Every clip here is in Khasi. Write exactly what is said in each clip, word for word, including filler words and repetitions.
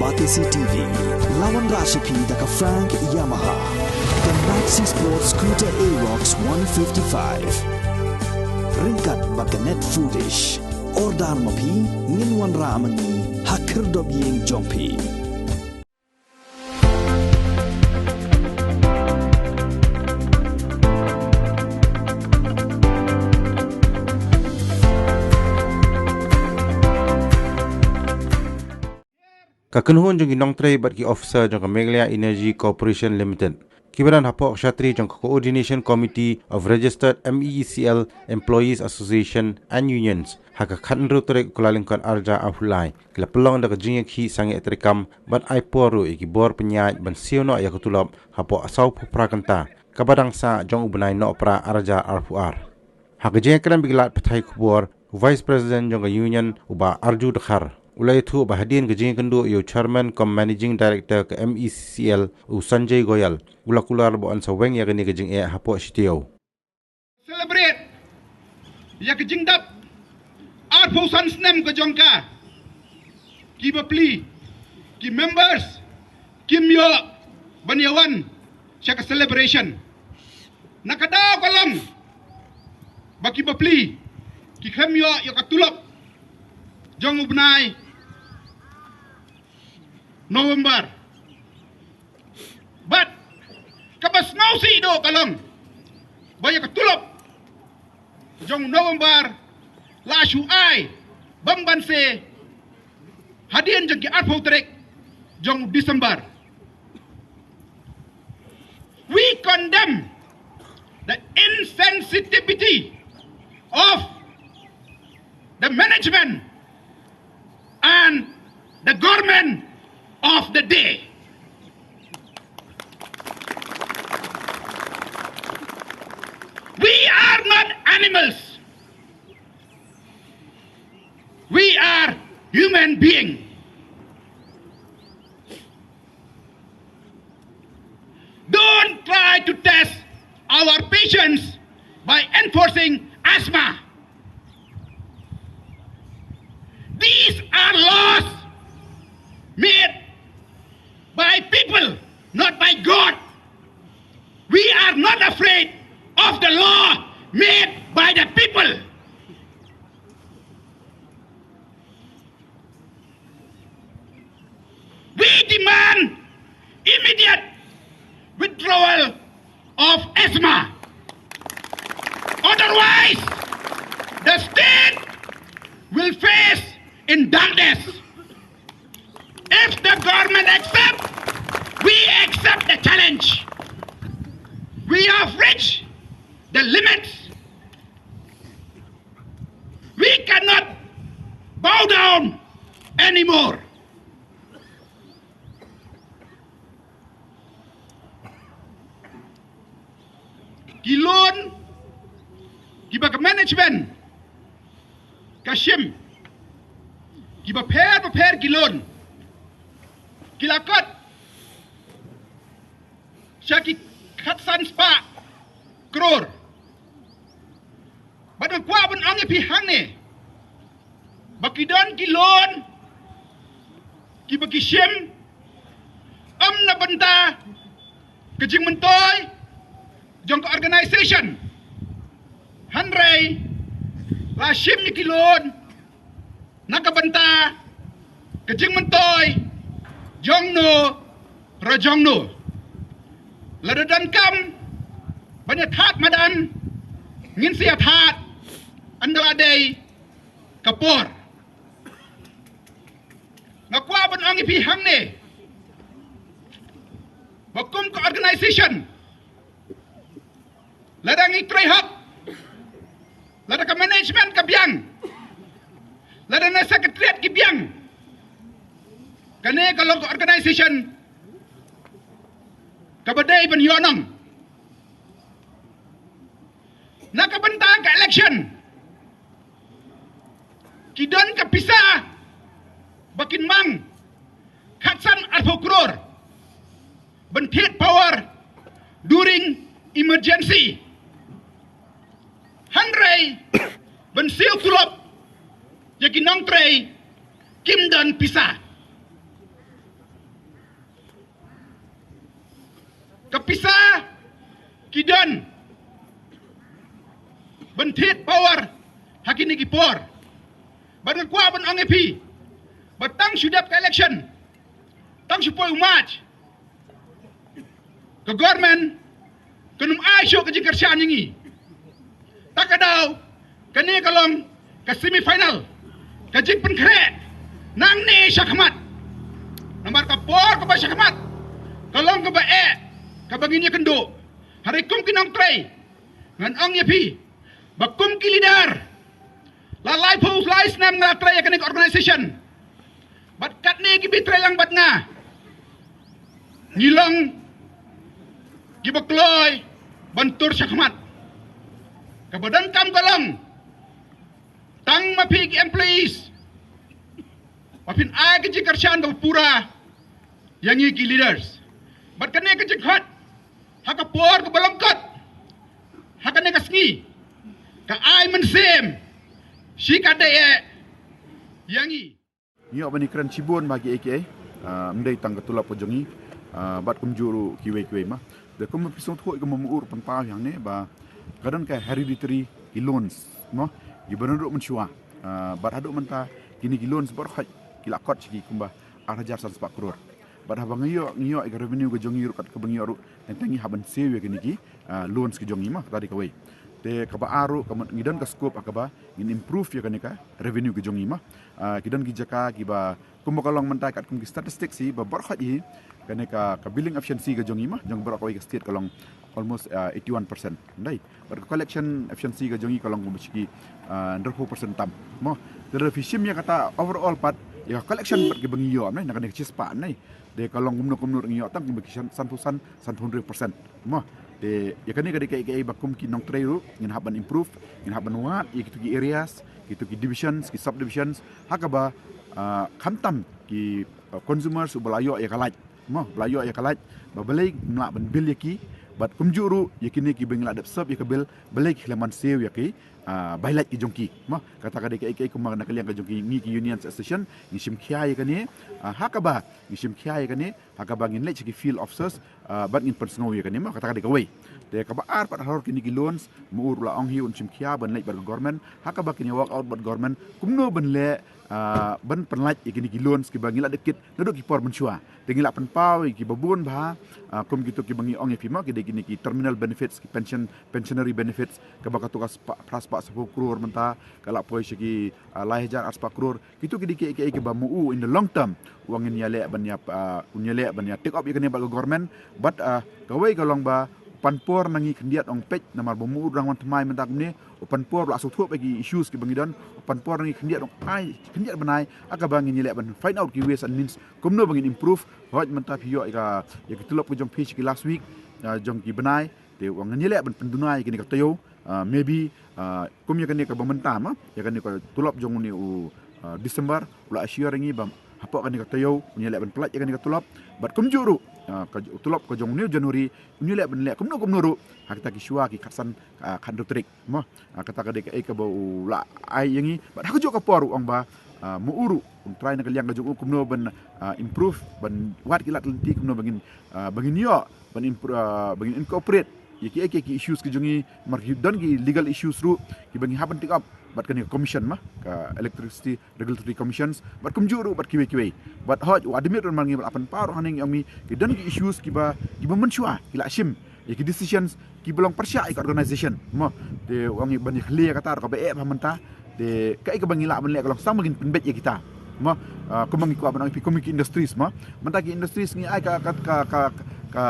Batesi T V, la wanrah sha phi da ka Frank Yamaha, ka Maxi Sport Scooter Aerox one fifty-five. Ryngkat bad ka Net Foodish. Order ma phi, ngin wanrah ma ngi ha khyrdop ïing jong phi. Ka kynhun jong ki nongtrei bad ki officer jong ka Meghalaya Energy Corporation Limited, kiba don hapoh ka shatri jong ka Coordination Committee of Registered M E E C L Employees Association and Unions, ha ka khathynriew tarik u Kyllalyngkot arhajar arphew lai, ki la pynlong da ka jingïakhih sangeh treikam bad ai por ruh ïa ki bor pynïaid ban siew noh ïa ka tulop hapoh sawphew phra kynta, kaba dang sah jong u bnai Nohprah arhajar arphew ar. Ha ka jingïakren bad ki lad pathai khubor, u Vice President jong ka Union, u Bah Arju Dkhar, u la ïathuh ba hadien ka jingïakynduh ïa u Chairman cum Managing Director ka M E E C L, u Sanjay Goyal, u la kular ba yn sa weng ïa kane ka jingeh hapoh shi taïew. Celebrate ïa ka jingdap arphew san snem ka jong ka. Ki bapli, ki members kim ïoh ban ïawan sha ka celebration. Na ka daw ka long ba ki bapli ki khlem ïoh ïa ka tulop jong u bnai November. Bad kaba sngewsih duh ka long ba ïa ka tulop jong November la shu ai bym banse hadien jong ki arphew tarik jong December. We condemn the insensitivity of the management and the government of the day. We are not animals. We are human being. Don't try to test our patience by enforcing ASMA. These are laws made by people, not by God. We are not afraid of the law made by the people. We demand immediate withdrawal of ASMA. Otherwise, the state will face in darkness. If the government accept, we accept the challenge. We have reached the limits. We cannot bow down anymore. Ki loan kiba ka management ka shim, kiba pher ba pher ki loan, ki la kot sha ki khatsan spah klur. Bad nga kwah ban ong ïa phi hangne ba ki don ki loan kiba ki shim, ym na bynta ka jingmyntoi jong ka organization, hynrei la shim ïa ki loan na ka bynta ka jingmyntoi jong no ra jong no. Lada donkam ban ïa thad madan, ngin sa ïa thad ynda la dei ka por. Nga kwah ban ong ïa phi hangne ba kum ka organization, lada ngi trei hok, lada ka management ka biang, lada na secretariat ki biang, kane ka long ka organization kaba dei ban ïohnong. Na ka bynta ka election, ki don ka pisa ba kin mang khatsan arphew klur ban thied power during emergency. Hynrei ban siew tulop ïa ki nongtrei kim don pisa. Ka pisa ki don ban thied power ha kine ki por. Bad nga kwah ban ong ïa phi ba tang shu dep ka election, tang shu poi u March, ka government kan ym ai shuh ka jingkyrshan ïa ngi. Ta ka daw kane ka long ka semi final, ka jingpynkhreh nangne shakhmat. Namar ka por kaba shakhmat ka long kaba eh, kaba ngin ïakynduh. Hynrei kum ki nongtrei, ngan ong ïa phi ba kum ki leader, la laiphew lai snem nga la trei ïa kane ka organisation. Bad katne kiba trei lang bad nga, ngi long kiba kloi ban tur shakhmat. Kaba donkam ka long tang ma phi ki employees ba phin ai ka jingkyrshan kaba pura ïa ngi ki leaders. Bad kane ka jingkhot ha ka por kaba lyngkot, ha kane ka sngi, ka ai mynsiem shi katdei eh ïa ngi. Ngi ïoh ban ïakren shibun ba kiei kiei, ah, ym dei tang ka tulop ka jong ngi, ah, bad kumjuh ruh kiwei kiwei ma. Te kumba phi sngewthuh, kumba ma u ruh u pynpaw hangne ba ka don ka hereditary ki loans mo, kiba don ruh mynshuwa. Ah, bad haduh mynta kine ki loans baroh ki la kot sha ki kumba ar hajar san spah klur. Bad haba ngi ïoh, ngi ïoh ïa ka revenue ka jong ngi ruh, kat kaba ngi ïoh ruh, teng teng ngi hap ban siew ïa kine ki, ah, loans ki jong ngi ma, kata dei kawei. Te kaba ar ruh, ka mut ngi don ka scope ha kaba ngin improve ïa kane ka revenue ka jong ngi ma. Ah, ki don ki jaka kiba, kumba ka long mynta katkum ki statistics hi, ba baroh hi kane ka, ka billing efficiency ka jong ngi ma, jong baroh kawei ka state ka long almost, ah, eighty-one percent. Ndai. Bad ka collection efficiency ka jong ngi ka long kumba shi ki, ah, hynriewphew percent tam mo. Te lada phi shim ïa kata overall pat, ïa ka collection pat kiba ngi ïoh, ndai, na kane ka shispah, ndai, te ka long kumno kumno ruh ngi ïoh tang kumba ki san, sanphew san, sanphew hynriew percent mo. Te ïa kane ka dei kaei kaei ba kum ki nongtrei ruh ngin hap ban improve, ngin hap ban wad ïa kito ki areas, kito ki divisions, ki subdivisions, ha kaba, ah, khamtam ki, ah, consumers uba la ïoh ïa ka light mo, ba la ïoh ïa ka light, ba balei ym lah ban bill ïa ki, bad kumjuh ruh ïa kine kiba ngi la dep serve ïa ka bill, balei ki khlem ban siew ïa ki, ah, bai light ki jong ki mo. Kata ka dei kaei kaei kumba na ka liang ka jong ki, ngi ki union association ngi shim khia ïa kane, ah, ha kaba ngi shim khia ïa kane, ha kaba ngin leit sha ki field officers, ah, bad ngin pynsngew ïa kane mo, kata ka dei kawei. Te kaba ar pat halor kine ki loans, ma u ruh u la ong hi un shim khia ban leit bad ka government, ha kaba kin ïa work out bad government kumno ban leh, ah, ban pynlait ïa kine ki loans kiba ngi la dep kit naduh ki por mynshuwa. Te ngi la pynpaw ïa kiba bun bha, ah, kum kito kiba ngi ong ïa phi mo, ki dei kine ki terminal benefits, ki pension, pensionary benefits, kaba katto ka spah, phra spah saphew klur mynta, ka la poi sha ki, ah, lai hajar ar spah klur. Kito ki dei kiei kiei kiba ma u in the long term u ong ngin ïaleh ban ïa, ah, un ïaleh ban ïa take up ïa kane bad ka government. Bad, ah, kawei ka long ba u pan por na ngi khyndiat, ong peit, namar ba ma u dang wan thymmai mynta kumne, u pan por, la sngewthuh ba ki issues kiba ngi don, u pan por na ngi khyndiat, ong ai khyndiat ban ai, ha kaba ngin ïaleh ban find out ki ways and means kumno ba ngin improve. Hooid mynta phi ïoh ïa ka, ïa ki tulop ka jong phi sha ki last week, ah, jong ki bnai, te u ong ngin ïaleh ban pynduna ïa kane ka taïew, ah, maybe, ah, kum ïa kane kaba mynta ma, ïa kane ka tulop jong une u, ah, December, u la assure ïa ngi ba hapoh kane ka taïew un ïaleh ban pynlait ïa kane ka tulop. Bad kumjuh ruh, ah, ka tulop ka jong une u January un ïaleh ban leh kumno kumno ruh ha kita ki shuwa ki khatsan, ah, khathynriew tarik mo. Ah, kata ka dei kaei kaba u la ai ïa ngi. Bad ha kajuh ka por u ong ba, ah, ma u ruh un try na ka liang ka jong u kumno ban, ah, improve, ban wad ki lad lynti kumno ba ngin, ah, ba ngin ïoh ban impro-, ah, ba ngin incorporate ïa kiei kiei ki issues ki jong ngi, namar ki don ki legal issues ruh kiba ngi hap ban take up bad kane ka commission ma, ka Electricity Regulatory Commissions, bad kumjuh ruh bad kiwei kiwei. Bad hooid u admit ruh namar ngi la pynpaw ruh hangne, ngi ong ma ki don ki issues kiba, kiba mynshuwa ki la shim ïa ki decisions kiba long pyrshah ïa ka organisation mo. Te u ong ïa ban ïa clear ïa kata ruh kaba eh bha mynta. Te kaei kaba ngi lah ban leh ka long tang ba ngin pynbeit ïa kita mo. Ah, kumba ngi kwah ban ong ïa phi, kum ki industries mo, mynta ki industries ngi ai ka, ka, ka, ka, ka,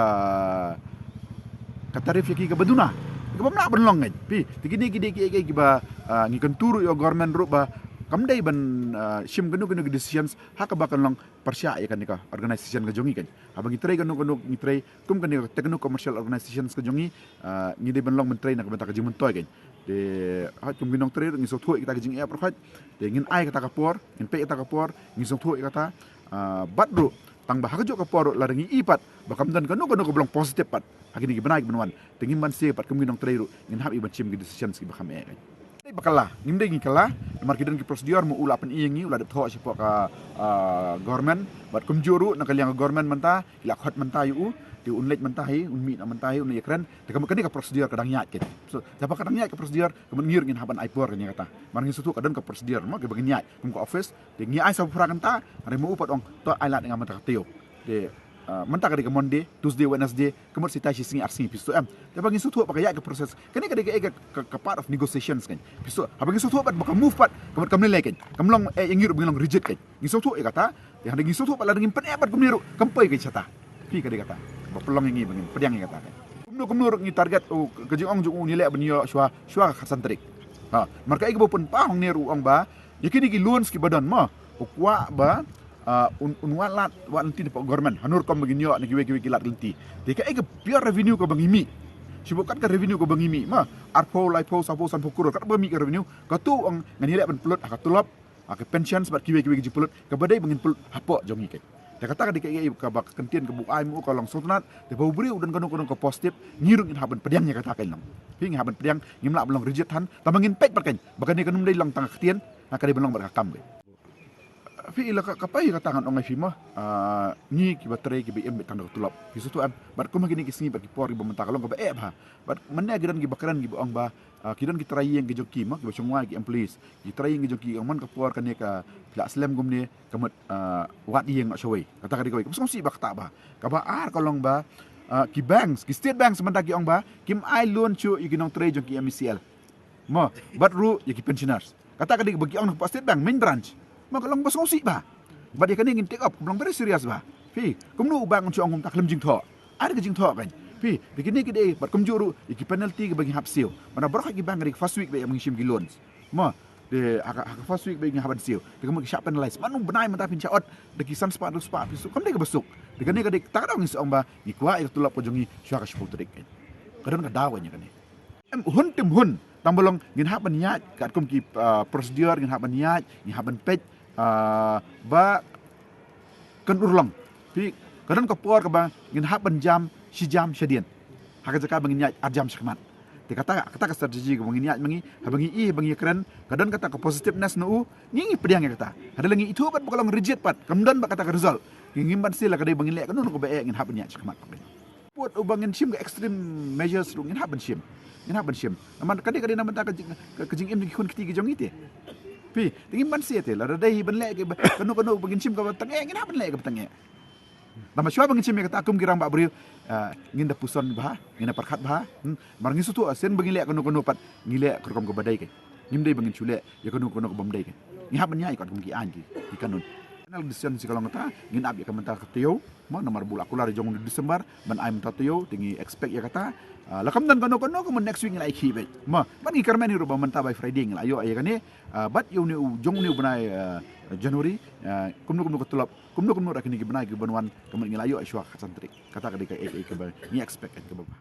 ka tariff ïa ki kaba duna, kaba ym lah ban long ngi. Phi, te kine ki dei kiei kiei kiba, ah, ngi kyntu ruh ïa u government ruh ba kam dei ban, ah, shim kano kano ki decisions ha kaba kan long pyrshah ïa kane ka organisation ka jong ngi kan. Haba ngi trei kano kano, ngi trei kum kane ka techno commercial organizations ka jong ngi, ah, ngi dei ban long ban trei na ka bynta ka jingmyntoi kan. Te hooid kum ki nongtrei ruh ngi sngewthuh ïa kita ki jingeh baroh hooid. Te ngin ai kata ka por, ngin peit kata ka por, ngi sngewthuh ïa kata, ah, bad ruh tang ba ha kajuh ka por ruh lada ngi i pat ba kam don kano kano kaba long positive pat ha kine ki bnai kiban wan, te ngin ban siew pat kum ki nongtrei ruh ngin hap ïa ban shim ki decisions kiba kham eh kan. Ba kylla, ngim dei ngi kylla, namar ki don ki procedure, ma u la pyni ïa ngi, u la dep thoh shapoh ka, ah, government, bad kumjuh ruh na ka liang ka government mynta, ki la khot mynta ïa u, te un leit mynta hi, un mih na mynta hi, un ïakren, te ka mut kane ka procedure ka dang ïaid kein. So, te haba ka dang ïaid ka procedure, ka mut ngi ruh ngin hap ban ai por kein ïa kata. Namar ngi sngewthuh ka don ka procedure, mo, kaba ngin ïaid, kum ka office, te ngi ai sa phra kynta, hynrei ma u pat ong, to ai lad ïa nga mynta ka taïew. Te, ah, mynta ka dei ka Monday, Tuesday, Wednesday, ka mut shi tai shi sngi ar sngi phi sngewthuh em. Te ba ngi sngewthuh ba ka ïaid ka process. Kane ka dei ka, ka, ka, ka part of negotiations kein. Phi sngewthuh, haba ngi sngewthuh pat ba ka move pat, ka mut kam lei lei kein. Kam long eh ïa ngi ruh ba ngi long rigid kein. Ngi sngewthuh ïa kata. Te hynrei ngi sngewthuh pat lada ngim pyneh pat kumne ruh, kam poi kein shata. Phi ka dei kata. Ba pynlong ïa ngi ba ngin pdiang ïa kata kein. Kumno kumno ruh ngi target, oh, ka jingong jong u ngi leh ban ïoh shuwa, shuwa ka khatsan tarik. Ha, namar kaei kaba u pynpaw hangne ruh u ong ba, ïa kine ki loans kiba don mo, u kwah ba, ah, un, un wad lad, wad lynti na pdeng government, hano rukom ba ngin ïoh na kiwei kiwei ki lad lynti. Te kaei ka pure revenue kaba ngi mih. Shibun kat ka revenue kaba ngi mih, ma, arphew, laiphew, sawphew, sanphew klur, kat ba mih ka revenue, kato ong ngan ïaleh ban pynlut ha ka tulop, ha ka pensions bad kiwei kiwei ki jingpynlut, kaba dei ba ngin pynlut hapoh jong ngi kein. Te kata ka dei kaei kaba ka kyntien kaba u ai ma u ka long sngewtynnat, te ba u briew u don kano kano ka positive, ngi ruh ngin hap ban pdiang ïa kata kein long. Phi ngi hap ban pdiang, ngim lah ban long rigid than, tangba ngin peit pat kein, ba kane kam dei long tang ka ktien, ha ka dei ban long bad ka kam kein. Phi i la ka, ka pei kata ngan ong ïa phi mo. Ah, ngi kiba trei kiba im beit tang da ka tulop. Phi sngewthuh em. Bad kum ha kine ki sngi bad ki por kiba mynta ka long kaba eh bha. Bad mynne ki don kiba kren kiba ong ba, ah, ki don ki trai ïing ki jong ki mo, kiba shong wai ki employees. Ki trai ïing ki jong ki ong man ka por kane ka phi la slem kumne ka mut, ah, wad ïing noh shawei. Kata ka dei kawei. Kaba sngewsih ba kata bha. Kaba ar ka long ba, ah, ki banks, ki state banks mynta ki ong ba kim ai loan shuh ïa ki nongtrei jong ki M E C L. Mo, bad ruh ïa ki pensioners. Kata ka dei ba ki ong na ka State Bank main branch. Mo, ka long ba sngewsih bha. Bad ïa kane ngin take up, ka long very serious bha. Phi, kumno u bank un shu ong kumta khlem jingthoh. Ar ka jingthoh kein. Phi, te kine ki dei, bad kumjuh ruh ïa ki penalty kiba ngi hap siew. Namar baroh ki bank ka dei ka first week ba ïa ba ngi shim ki loans. Mo, te ha ka, ha ka first week ba ngi hap ban siew. Te kumno ki shah penalize. Mano bnai mynta phin shah ot da ki san spah, hynriew spah, phi suk. Kam dei kaba suk. Te kane ka dei, kata ka dei ngi shu ong ba ngi kwah ïa ka tulop ka jong ngi shuwa ka shiphew tarik kein. Ka don ka daw kein ïa kane. Em, hun tim hun, tang ba long ngin hap ban ïaid katkum ki, ah, procedure, ngin hap ban ïaid, ngin hap ban peit, ah, ba kan urlong. Phi, ka don ka por kaba ngin hap ban jam shi jam shadien. Ha ka jaka ba ngin ïaid ar jam shakhmat. Te kata, kata ka strategy kaba ngin ïaid ma ngi, haba ngi i, haba ngi kren, ka don kata ka positiveness na u, ngi, ngi pdiang ïa kata. Hynrei lada ngi ithuh pat ba ka long rigid pat, kam don pat kata ka result, ngi ngim banse la ka dei ba ngin leh kano kaba eh, ngin hap ban ïaid shakhmat. Pud uba ngin shim ka extreme measures ruh ngin hap ban shim. Ngin hap ban shim. Namar ka dei, ka dei na bynta ka jing, ka, ka jingim jong ki khun kti ki jong ngi te. Phi, te ngim banse te, lada dei ban leh kaba, kano kano ba ngin shim kaba tang eh, ngin hap ban leh kaba tang eh. Tangba shuwa ba ngin shim ïa kata kum ki rangbah briew, ah, ngin da puson bha, ngin da pyrkhat bha. Hmm, namar ngi sngewthuh, shen ba ngin leh kano kano pat, ngi leh ka rukom kaba dei kein. Ngim dei ba ngin shu leh ïa kano kano ka bym dei kein. Ngi hap ban ïaid katkum ki aiñ ki, ki kanun. Final decision shi ka long kata, ngin ap ïa ka mynta ka taïew, mo, namar ba u la kular jong u December ban ai mynta taïew, te ngi expect ïa kata. Ah, la kam don kano kano, ka mut next week ngi la ïakhih beit, mo. Bad ngi kyrmen hi ruh ba mynta by Friday ngi la ïoh ïa kane. Ah, bad ïa une u, jong une u bnai, ah, January, ah, kumno kumno ka tulop, kumno kumno ruh kine ki bnai ki ban wan, ka mut ngi la ïoh shuwa ka khatsan tarik. Kata ka dei kaei kaei kaba ngi expect kein kaba bha.